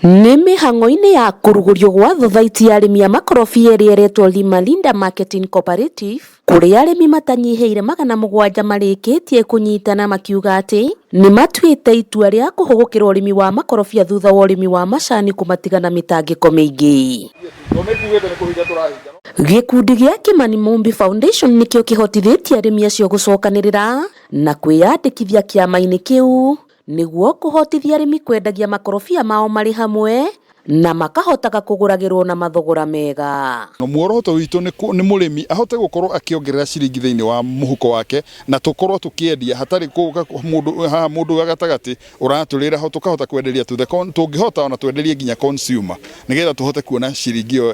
Nĩ mĩhang'o-inĩ ya kũrugũrio gwa thothaitĩ ya arĩmi a makorobia ĩrĩa ĩretwo Lima Linda Marketing Cooperative, kũrĩa arĩmi matanyihĩire 700 marĩkĩtie kũnyitana makiuga atĩ nĩ matuĩte itua rĩa kũhũgũkĩra ũrĩmi wa makorobia thutha wa ũrĩmi wa macani kũmatiga na mĩtangĩko mĩingĩ. Gĩkundi gĩa Kimani Mumbi Foundation nĩkĩo kĩhotithĩtie arĩmi acio gũcokanĩrĩra na kwĩyandĩkithia kĩama-inĩ kĩu nĩguo kũhotithia arĩmi kwendagia makorobia mao marĩ hamwe na makahotaga kũgũragĩrwo na mathogora mega. Muoroto witũ nĩ mũrĩmi ahote gũkorwo akĩongerera ciringi thĩinĩ wa mũhuko wake, na tũkorwo tũkĩendia hatarĩ kũka mũndũ haha, mũndũ wa gatagatĩ ũratũrĩra ho, tũkahota kwenderia to the tũngĩhota ona twenderie nginya consumer, nĩgetha tũhote kuona ciringi ĩyo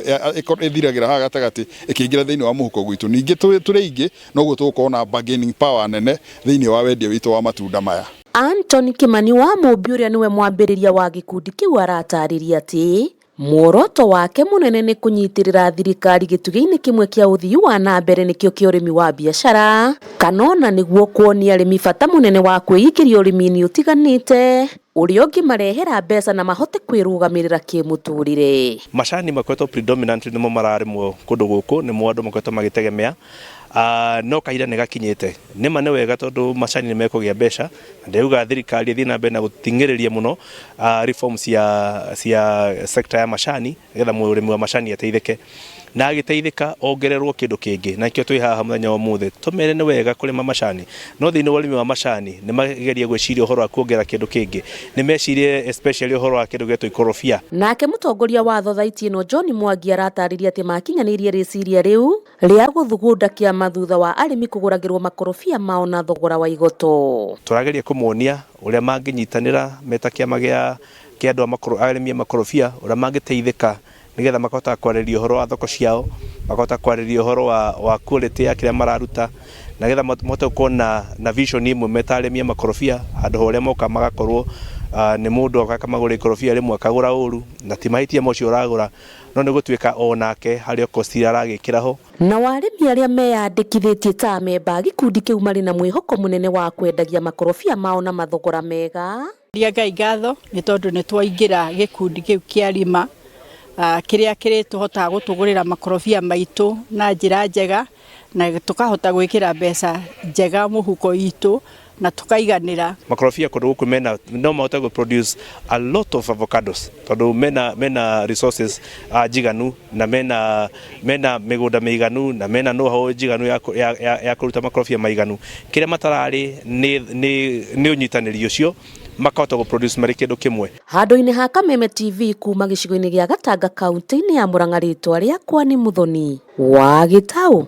ĩthiragĩra haha gatagatĩ ĩkĩingĩra thĩinĩ wa mũhuko gwitũ. Ningĩ tũrĩ aingĩ, noguo tũgũkorwo na bargaining power nene thĩinĩ wa wendia witũ wa matunda maya. Anthony Kimani wa Mũmbi, ũrĩa nĩwe mwambĩrĩria wa gĩkundi kĩu, aratarĩria atĩ muoroto wake mũnene nĩ kũnyitĩrĩra thirikari gĩtugĩ-inĩ kĩmwe kĩa ũthii wa na mbere, nĩkĩo kĩa ũrĩmi wa biacara, kana ona nĩguo kuonia arĩmi bata mũnene wa kwĩingĩria ũrĩmi-inĩ ũtiganĩte ũrĩa ũngĩmarehera mbeca na mahote kwĩrũgamĩrĩra kĩmũtũrĩre. Macani makoretwo predominantly nĩmo mararĩmwo kũndũ gũkũ, nĩmo andũ makoretwo magĩtegemea. No kahinda nĩ gakinyĩte, nĩma nĩ wega tondũ macani nĩ mekũgĩa mbeca, na ndĩrauga thirikari ĩthiĩ na mbere na gũting'ĩrĩria mũno reform cia sector ya macani, nĩgetha mũrĩmi wa macani ateithĩke, na agĩteithĩka ongererwo kĩndũ kĩngĩ. Na nĩkĩo twĩ haha mũthenya wa ũmũthĩ, tũmere nĩ wega kũrĩma macani, no thĩinĩ wa ũrĩmi wa macani nĩ magerie gwĩciria ũhoro wa kuongerera kĩndũ kĩngĩ, nĩ mecirie especially ũhoro wa kĩndũ gĩetwo ikorobia. Nake mũtongoria wa thothaitĩ ĩno, John Mwangi, aratarĩria atĩ makinyanĩirie rĩciria rĩu rĩa gũthugunda kĩama thutha wa arĩmi kũgũragĩrwo makorobia mao na thogora wa igoto. Tũrageria kũmonia ũrĩa mangĩnyitanĩra meta kĩama gĩa andũ a arĩmi a makorobia, ũrĩa mangĩteithĩka nĩgetha makahota kwarĩria ũhoro wa thoko ciao, makahota kwarĩria ũhoro wa quality ya kĩrĩa mararuta, na nĩgetha mahote gũkorwo na vision ĩmwe meta arĩmi a makorobia, handũ ha ũrĩa moka magakorwo nĩ mũndũ oka akamagũra ikorobia rĩmwe akagũra ũru, na ti mahĩtia ma ũcio ũragũra, no nĩ gũtuĩka o nake harĩ o cost iria aragĩkĩra ho. Nao arĩmi arĩa meyandĩkithĩtie ta amemba a gĩkundi kĩu marĩ na mwĩhoko mũnene wa kwendagia makorobia mao na mathogora mega. Ria Ngai ngatho nĩ tondũ nĩ twaingĩra gĩkundi kĩu kĩa Rima, kĩrĩa kĩrĩtũhotaga gũtũgũrĩra makorobia maitũ na njĩra njega, na tũkahota gwĩkĩra mbeca njega mũhuko itũ na tũkaiganĩra. Makorobia kũndũ gũkũ mena no mahote gũ produce a lot of avocados, tondũ mena resources njiganu, na mena mĩgũnda mĩiganu, na mena know-how njiganu ya kũruta makorobia maiganu. Kĩrĩa matararĩ nĩ ũnyitanĩri ũcio, makahota gũ produce marĩ kĩndũ kĩmwe. Handũ-inĩ ha Kameme TV, kuma gĩcigo-inĩ gĩa Gatanga, kaunti-inĩ ya Murang'a, rĩtwa rĩakwa nĩ Muthoni wa Gĩtaũ.